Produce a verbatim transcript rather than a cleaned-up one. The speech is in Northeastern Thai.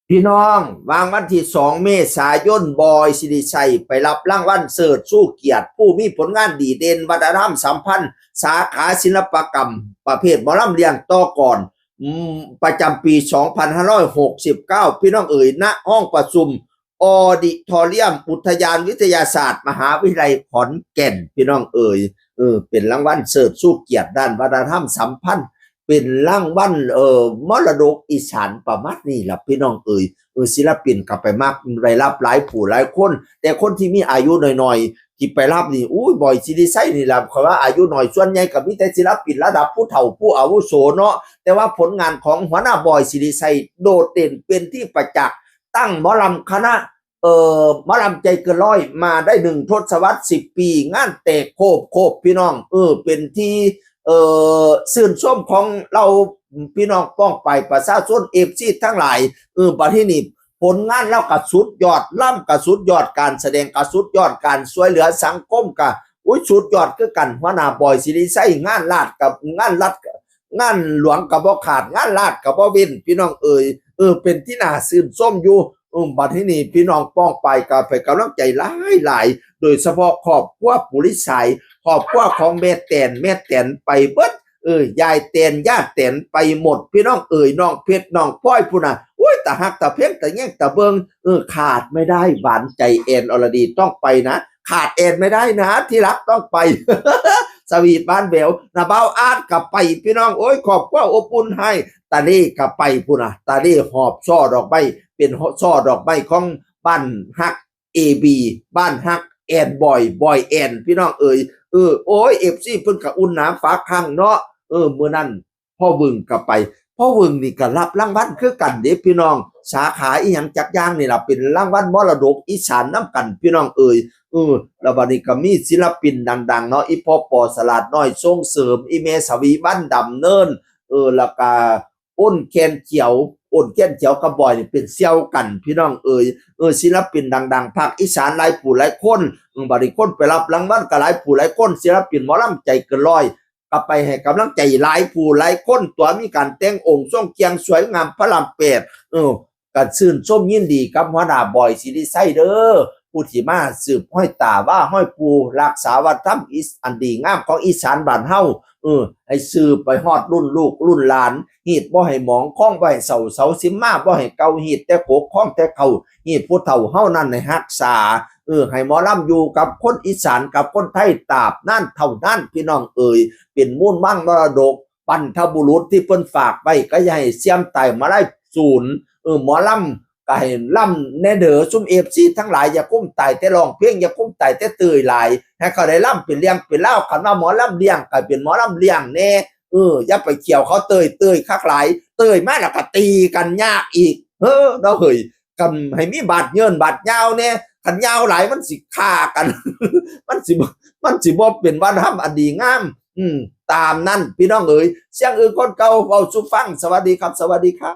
พี่น้อง วางวันที่สองเมษายน บอย สิริชัย ไปรับรางวัลเสิร์ชชูเกียรติ ผู้มีผลงานดีเด่นวัฒนธรรมสัมพันธ์ สาขาศิลปกรรม ประเภทหมอลำเลี้ยงต่อก่อน อืม ประจำปี สองพันห้าร้อยหกสิบเก้า พี่น้องเอ๋ย ณ ห้องประชุม ออดิทอเรียม อุทยานวิทยาศาสตร์ มหาวิทยาลัยขอนแก่น พี่น้องเอ๋ย เออ เป็นรางวัลเสิร์ชชูเกียรติด้านวัฒนธรรมสัมพันธ์ เป็นรางวัล เอ่อ มรดกอีสานประมาณนี้ล่ะ พี่น้องเอ๋ย เออ ศิลปินก็ไปมักได้รับหลายผู้หลายคน แต่คนที่มีอายุน้อยๆ ที่ไปรับนี่ อุ้ย บอย สิริชัยนี่ล่ะ เขาว่าอายุน้อย ส่วนใหญ่ก็มีแต่ศิลปินระดับผู้เฒ่าผู้อาวุโสเนาะ แต่ว่าผลงานของหัวหน้าบอย สิริชัย โดดเด่นเป็นที่ประจักษ์ ตั้งหมอลำคณะ เอ่อ หมอลำใจเกินร้อยมาได้หนึ่งทศวรรษ สิบปี งานแตกโคบโคบ พี่น้อง เออ เป็นที่ เอ่อ ชื่นชมของเราพี่น้องป้องไปประชาชน เอฟซี ทั้งหลาย เออ บัดที่นี่ผลงานเราก็สุดยอด ลำก็สุดยอด การแสดงก็สุดยอด การช่วยเหลือสังคมก็ อุ้ย สุดยอดคือกัน หัวหน้าบอย สิริชัย งานลาดกับงานรัฐ งานหลวงก็บ่ขาด งานลาดก็บ่เว้น พี่น้องเอ๋ย เออ เป็นที่น่าชื่นชมอยู่ เออ บัดที่นี่พี่น้องป้องไปก็ไปกำลังใจหลายหลาย โดยเฉพาะครอบครัวปุริสาย ครอบครัวของแม่แตน แม่แตนไปเบิด เออ ยายแตน ย่าแตนไปหมด พี่น้องเอ๋ย น้องเพชร น้องพลอยพู้นน่ะ อุ้ย ตาฮักตาเพ่งตาแย่งตาเบิ่ง เออ ขาดไม่ได้ หวานใจแอนอรดีต้องไปนะ ขาดแอนไม่ได้นะ ที่รักต้องไป สวีทบ้านแหวว นะ บ่าวอาร์ตก็ไป พี่น้อง โอ้ย ครอบครัวอบอุ่นให้ ตาเล่ก็ไปพู้นน่ะ ตาเล่หอบซ่อดอกไม้ เป็นซ่อดอกไม้ของบ้านฮัก เอบี บ้านฮักแอนบอย บอยแอน พี่น้องเอ๋ย เออ โอ้ย เอฟซี เพิ่นก็อุ่นหนาฝาคังเนาะ เออ มื้อนั้นพ่อวึงก็ไป พ่อวึงนี่ก็รับรางวัลคือกันเด้พี่น้อง สาขาอีหยังจักอย่างนี่ล่ะ เป็นรางวัลมรดกอีสานนำกัน พี่น้องเอ๋ย เออ แล้วบัดนี้ก็มีศิลปินดังๆ เนาะ อีพ่อปอสลาดน้อยส่งเสริม อีแม่สวีวันดำเนิน เออ แล้วก็อ้นแคนเขียว อ้นแคนเขียวกับบอยนี่เป็นเสี่ยวกัน พี่น้องเอ๋ย เออ ศิลปินดังๆ ภาคอีสานหลายผู้หลายคน อืม บัดนี้คนไปรับรางวัลก็หลายผู้หลายคน ศิลปินหมอลำใจเกินร้อย ก็ไปให้กำลังใจหลายผู้หลายคน ตัวมีการแต่งองค์ทรงเครื่องสวยงามพระรามแปด เออ ก็ชื่นชมยินดีกับหัวหน้าบอย สิริชัย เด้อ ผู้ที่มาสืบห้อยตาว่าห้อยปู่ รักษาวัฒนธรรมอีส อันดีงามของอีสานบ้านเฮา เออ ให้สืบไปฮอดรุ่นลูกรุ่นหลาน ฮีดบ่ให้หมอง คองบ่ให้เศร้า เสาสิมาบ่ให้เก่า ฮีดแต่โขก คองแต่เข่า ฮีดผู้เฒ่าเฮานั้นให้รักษา เออ ให้หมอลำอยู่กับคนอีสานกับคนไทยตราบนานเท่านาน พี่น้องเอ๋ย เป็นมูลหมั้งมรดกบรรพบุรุษที่เพิ่นฝากไว้ ก็อย่าให้เสื่อมตายมาลัยสูญ เออ หมอลำก็ให้ลำแน่เด้อ ซุมเอฟซีทั้งหลาย อย่าคุ้มตายแต่ร้องเพลง อย่าคุ้มตายแต่เตยหลาย ให้เขาได้ลำเป็นเรื่องเป็นราว คันว่าหมอลำเลี้ยงก็เป็นหมอลำเลี้ยงแน่ เออ อย่าไปเขี่ยวเขาเตย เตยคักหลาย เตยมาแล้วก็ตีกันยากอีก เฮ้อ เนาะเฮ้ย กันให้มีบาดเยินบาดยาวแน่ คันยาวหลายมันสิฆ่ากัน มันสิบ่ มันสิบ่เป็นวัฒนธรรมอันดีงาม อืม ตามนั้นพี่น้องเอ๋ย เสียงอื่นคนเก่าเว้าสู่ฟัง สวัสดีครับ สวัสดีครับ